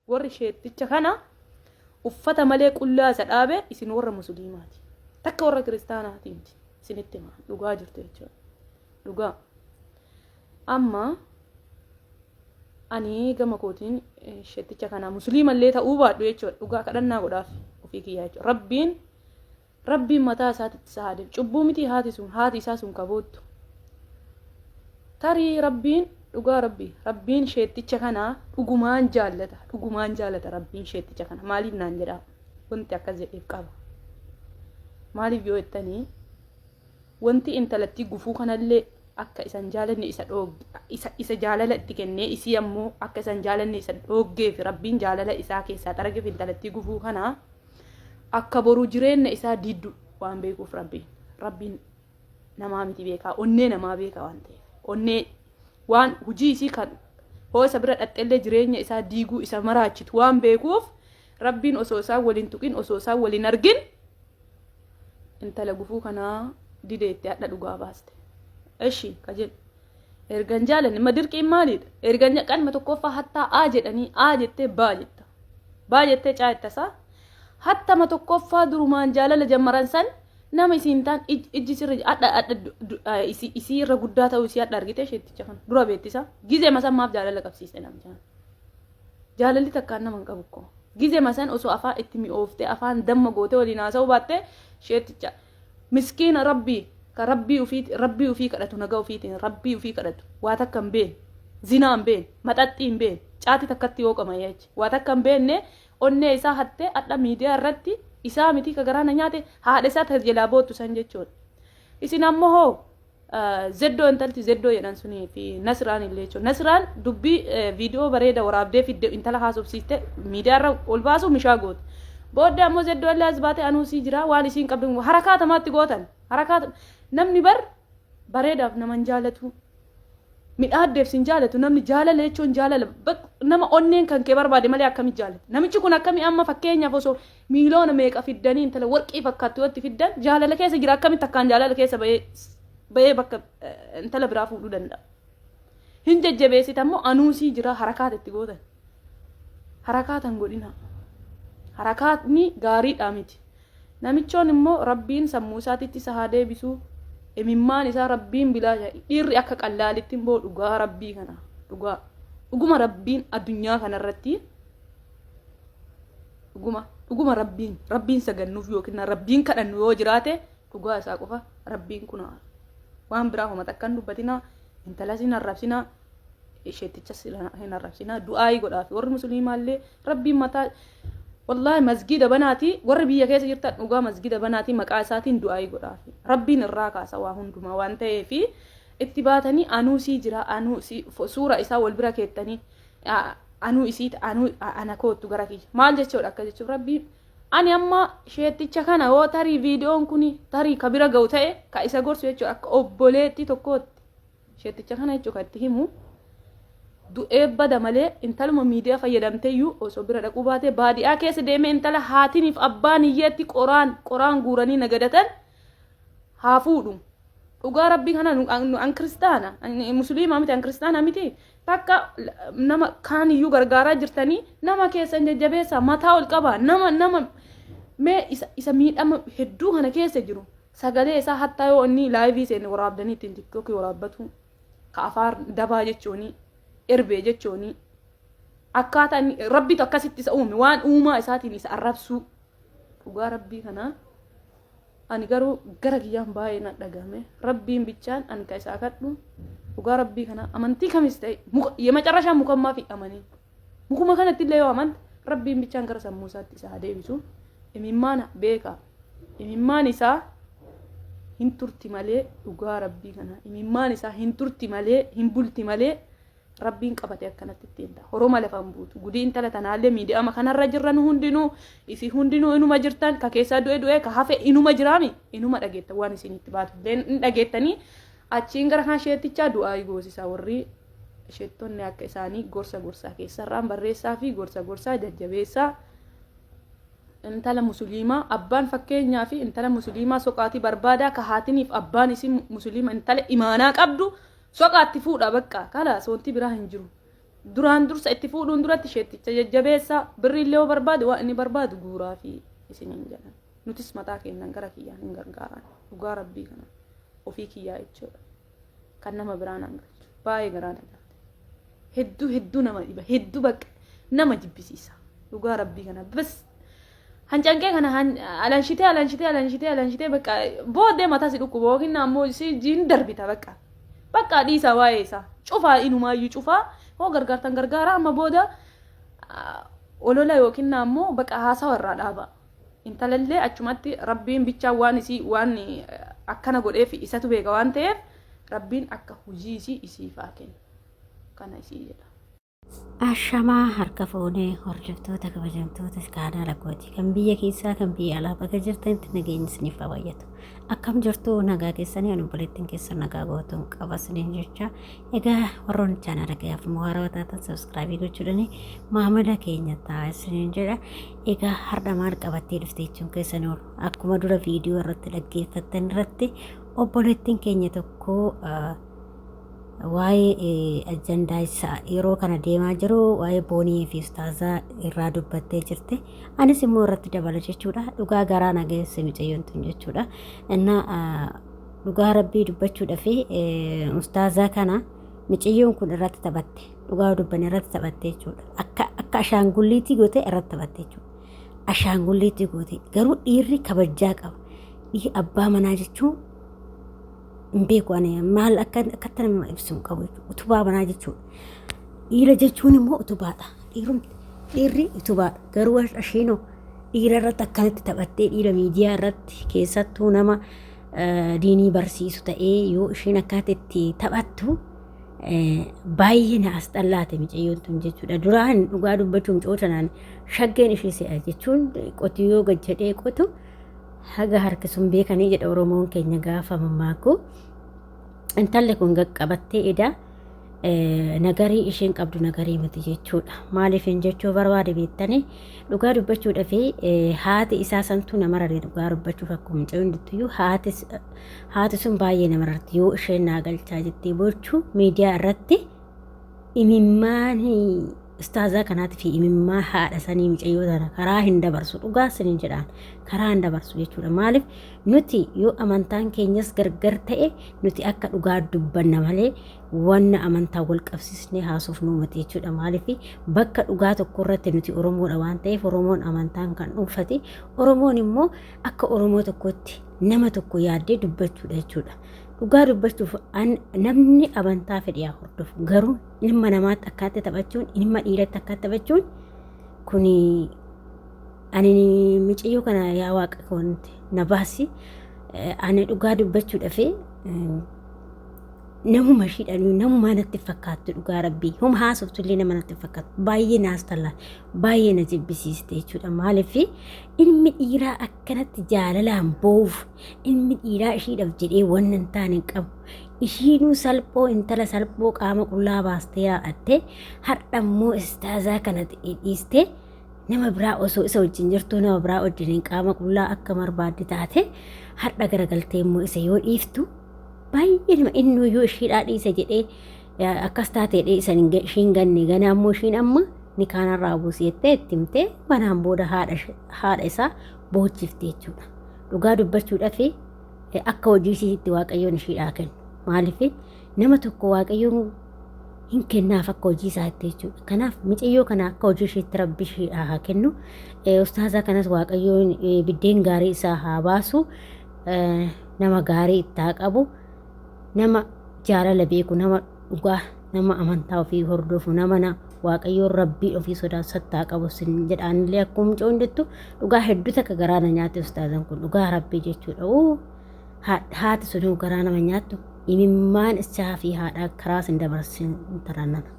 Warri sheetticha kana uffata malee qullaa isa dhaabe isin warra musliimaati. Takka warra kiristaanaati miti. Isinitti hima. Dhugaa jirtu jechuudha. Dhugaa. Amma ani gama kootiin sheetticha kana musliimallee ta'uu baadhu jechuudha. Dhugaa kadhannaa godhaaf ofii kiyyaa jechuudha. Rabbiin Rabbiin mataa isaatitti isa haa deebisu. Cubbuu miti haati sun haati isaa sun kaboottu. Tarii Rabbiin dhugaa Rabbii Rabbiin sheetticha kana dhugumaan jaallata dhugumaan jaalata Rabbiin sheetticha kana maaliif naan jedhaa wanti akkas jedheef qaba. Maaliif yoo jettanii wanti intalattii gufuu kanallee akka isan jaalanne isa dhoogge isa isa jaalala itti kennee isii ammoo akka isan jaalanne isa dhooggeef Rabbiin jaalala isaa keessaa xarageef intalattii gufuu kana Akka boru jireenna isaa diiddu waan beekuuf Rabbiin. Rabbiin namaa miti beekaa onnee namaa beeka waan ta'eef. Onnee waan hujii isii kan hoo isa bira dhaxxellee jireenya isaa diiguu isa maraachitu waan beekuuf Rabbiin osoo isaan waliin tuqin osoo isaan waliin argin intala gufuu kanaa dide itti hadha dhugaa baaste. Eshi ka jedhu. Ergan jaalanne ma dirqiin maalidha? Ergan qalma tokkoffaa hattaa A jedhanii A jettee B jetta. Baa jettee caa jetta saa? Hattama tokkoffaa durumaan jaalala jammaran san nama isiin taan ijji sirra adha adha isii irra guddaa ta'uu isii adha argite isheetticha kana dura beettisa gizee masan maaf jaalala qabsiiste namicha kana jaalalli takkaan nama hin qabu koo gizee masan osoo afaan itti mi'ooftee afaan damma gootee waliin haasa'uu baatte isheetticha miskiina rabbii ka rabbii ufii rabbii ufii kadhatu naga ufiitiin rabbii ufii kadhatu waa takka hin beekne zinaa hin beekne maxaxxii hin beekne caati takkatti yoo qama'e achi waa takka hin beekne onnee isaa hattee hadha miidiyaa irratti isaa miti ka garaa na nyaate haadha isaa ta jalaa boottu san jechuudha. Isin ammoo hoo zeddoo intalti zeddoo jedhan sunii fi Nasraan illee jechuudha. Nasraan dubbii viidiyoo bareeda waraabdee fidde intala haasofsiiste miidiyaa irra ol baasuu mishaa goote. Booddee ammoo zeddoo illee as baate anuu sii jira waan isiin qabdu harakaatamaatti gootan. Harakaata namni bar bareedaaf nama hin jaalatu. Midhaaddeef sin jaalatu namni jaalala jechuun jaalala nama onneen kan kee barbaade malee akkami jaalata. Namichi kun akkami amma fakkeenyaaf osoo miiliyoona meeqa fiddanii intala warqii fakkaattu yoo itti fiddan jaalala keessa jira akkamitti akkaan jaalala keessa bahee bahee bakka intala biraa fuudhuu danda'a. Hin jajjabeessita immoo anuusii jira harakaata itti gootan. Harakaatan godhina. Harakaatni gaariidhaa miti. Namichoon immoo Rabbiin sammuu isaatitti isa haa deebisu. Imimmaan isaa Rabbiin bilaasha. Dhiirri akka qallaalitti hin boo'u dhugaa Rabbii kana. Dhugaa. Dhuguma Rabbiin addunyaa kanarratti dhuguma dhuguma Rabbiin Rabbiin sagannuuf yookiin Rabbiin kadhannu yoo jiraate dhugaa isaa qofa Rabbiin kuna waan biraa homa takka hin dubbatinaa intalas hin arrabsinaa isheettichas hin arrabsinaa du'aayii godhaafi warri musliimaallee Rabbiin mataa wallaahi masgiida banaati warri biyya keessa jirtan dhugaa masgiida banaati maqaa isaatiin du'aayii godhaafi Rabbiin irraa kaasa waa hundumaa waan ta'eefi itti baatanii anuu sii jira anuu sii suura isaa wal bira keettanii anuu isii anuu ana koottu gara kiyya maal jechuudha akka jechuuf Rabbiin ani amma sheetticha kana yoo tarii viidiyoon kun tarii ka bira ga'u ta'e ka isa gorsu jechuudha akka obboleettii tokkootti Sheetticha kana jechuun kan itti himu du'ee bada malee intaluma miidiyaa fayyadamteeyyuu osoo bira dhaquu baatee baadiyaa keessa deemee intala haatiniif abbaan hiyyeetti qoraan qoraan guuranii nagadatan haa fuudhu. Dhugaa rabbii kana nu an kiristaana musliimaa miti an kiristaana miti takka nama kaan iyyuu gargaaraa jirtanii nama keessan jajjabeessaa mataa ol qabaa nama nama mee isa isa miidhama hedduu kana keessa jiru Sagalee isaa hattaa yoo inni live seene waraabdanii ittiin tiktok waraabbatu ka afaan dabaa jechuuni erbee jechuuni akkaataa inni rabbitu akkasitti isa uume waan uumaa isaatiin isa arrabsuu dhugaa rabbii kanaa ani garuu gara kiyyaan baay'ee na dhagahame rabbiin bichaan ani ka isaa kadhu dhugaa rabbii kana amantii kamis ta'e muka yemacarrashaa mukammaa fi amanii mukuma kanatti illee yoo amante rabbiin bichaan gara sammuu isaatti isa haa deebisu imimmaan beekaa Imimmaan isaa hin turti malee dhugaa rabbii kana imimmaan isaa hin turti malee hin bulti malee rabbiin qabate akkanatti ittiin ta'a. Horoma lafa hin buutu. Gudii intala tanaallee miidiyaama kanarra jirran hundinuu isin hundinuu inuma jirtan ka keessaa du'e du'e ka hafe inuma jiraami inuma dhageettan waan isin itti baatu illee hin dhageettanii achiin gara kan sheettichaa du'aa goosisaa warri sheettonni akka isaanii gorsa gorsaa keessarraan barreessaa fi gorsa gorsaa jajjabeessaa. Intala musuliimaa abbaan fakkeenyaa fi intala musuliimaa soqaatii barbaadaa ka haatiniif abbaan isii musuliima intala imaanaa qabdu soqaatti fuudha bakka kalaas wanti biraa hin jiru. Duraan dursa itti fuudhuun duratti sheetticha jajjabeessaa, birriillee yoo barbaade waan inni barbaadu guuraafii isiniin jedhan. Nutis mataa keennan gara kiyyaan hin gargaaran. Dhugaa Rabbii kana ofii kiyyaa jechuudha. Kan nama biraa nan galchu. Baay'ee garaa na nyaate. Hedduu hedduu nama dhiba. Hedduu bakka nama jibbisiisa. Dhugaa Rabbii kana bas hancanqee kana alanshitee alanshitee alanshitee alanshitee bakka booddee mataa si dhukkuba yookiin ammoo si hin darbita bakka. Bakka dhiisaa waa'ee isaa. Cufaa inumaayyuu cufaa hoo gargaartan gargaara amma booda olola yookiin ammoo bakka haasawa irraa dhaaba. Intalallee achumatti Rabbiin bichaa waan isii waan akkana godheef isatu beeka waan ta'eef Rabbiin akka hujii isii isiif haa kennu. Kana isii jedha. Ashamaa harka fuunee hordoftoota kabajamtoota kaanaala kooti kan biyya keessaa kan biyya alaa bakka jirtanitti nageenyi isiniif haa baay'atu. Akkam jirtu nagaa keessanii ani obboleettiin keessan nagaa gootuun qaba isiniin jecha egaa warroonni chaanaala kiyyaaf immoo haarawaa taatan sabskraabii gochuudhaan maamila keenya ta'a isiniin jedha. Egaa har'a maal qabattee dhufte jechuun keessan oolu akkuma dura viidiyoo irratti dhaggeeffattan irratti obboleettiin keenya tokko waa'ee ajandaa isaa yeroo kana deemaa jiru waa'ee boonii fi ustaazaa irraa dubbattee jirti. Anis immoo irratti dabala jechuudha. Dhugaa garaa na geesse mucayyoon tun jechuudha. Innaa dhugaa rabbii dubbachuudha fi ustaazaa kana mucayyoon kun irratti taphatte. Dhugaa dubbanne irratti taphatte jechuudha. Akka akka ashaangulliitii goote irratti taphatte jechuudha. Ashaangulliitii goote garuu dhiirri kabajjaa qaba. Dhiirri abbaa manaa jechuun hin beeku ani maal akka akkatti nama ibsu hin qabu jechuudha. Utubaa manaa jechuudha. Dhiira jechuun immoo utubaadha. Dhiirumti dhiirri utubaadha. Garuu ashiinoo dhiira irratti akkanatti taphattee dhiira miidiyaa irratti keessattuu nama diinii barsiisu ta'ee yoo isheen akkaatti itti taphattu baay'ee na asxallaate mucayyoon tun jechuudha. Duraan dhugaa dubbachuu mucayyoo tanaan shaggeen ishee se'a jechuun qotiyyoo gad jedhee qotu haga harkisuun beekanii jedha Oromoon keenya gaafa mammaaku. Intalli kun qaqqabattee eda nagarii isheen qabdu nagarii miti jechuudha. Maaliif hin jechuu barbaade beektanii dhugaa dubbachuudha fi haati isaa santuu nama raree dhugaa dubbachuuf akkuma mucayyoo hundittuyyuu haati sun baay'ee nama rarti yoo isheen naa galchaa jettee bochuu miidiyaa irratti imimmaan ustaazaa kanaati fi imimmaan haadha sanii mucayyoo tana karaa hin dabarsu dhugaa sinin jedhaan karaa hin dabarsu jechuudha maaliif nuti yoo amantaan keenyas gargar ta'e nuti akka dhugaa dubbanna malee wanna amantaa wal qabsiisnee haasofnuu miti jechuudha maaliif bakka dhugaa tokko irratti nuti Oromoodha waan ta'eef Oromoon amantaan kan dhuunfate Oromoon immoo akka Oromoo tokkotti nama tokko yaaddee dubbachuudha jechuudha. Dhugaa dubbachuuf namni amantaa fedhe haa hordofu garuu ilma namaatti akkaatti taphachuun ilma dhiiratti akkaatti taphachuun kuni ani mucayyoo kana yaa waaqa wanti na baasi ani dhugaa dubbachuudhaaf namuma ishiidhaan namumaa natti fakkaattu dhugaa rabbii homa haasoftu illee nama natti fakkaattu baay'ee naas tallaan baay'ee na jibbisiiste jechuudha maaliif ilmi dhiiraa akkanatti jaalalaan boo'uuf ilmi dhiiraa ishiidhaaf jedhee wanna hin taane hin qabu ishiinuu salphoo intala salphoo qaama qullaa baastee yaa'atte har'a immoo istaazaa kana dhiistee nama biraa osoo isa wajjin jirtuu nama biraa wajjin qaama qullaa akka barbaadde taate har'a garagaltee immoo isa yoo dhiiftu baay'ee nama innuu yoo ishiidhaa dhiise jedhee akkas taate jedhee isa ishiin ganne ganaa immoo ishiin amma ni kaanarraa buusi jettee itti himtee manaan booda haadha isaa boochifte jechuudha. Dhugaa dubbachuudhaaf akka hojii isiitti waaqayyoon ishiidhaa kennu. Maaliif nama tokko waaqayyoon hin kennaaf akka hojii isaatti jechuudha. Kanaaf micayyoo kana akka hojii isheetti rabbi ishiidhaa haa kennu. Ustaazaa kanas waaqayyoon biddeen gaarii isaa haa baasu. Nama gaarii itti haa qabu. Nama jaalala beeku, nama dhugaa, nama amantaa ofii hordofu, nama na waaqayyoon rabbii ofii sodaatu haa qabu sin jedhaanillee akkuma mucoo hundittu dhugaa hedduu takka garaa na nyaate ustaazan kun dhugaa rabbii jechuudha. Uu haati sunuu garaa nama nyaattu imimmaan isaa fi haadhaa karaa sin dabarsin intalaan nana.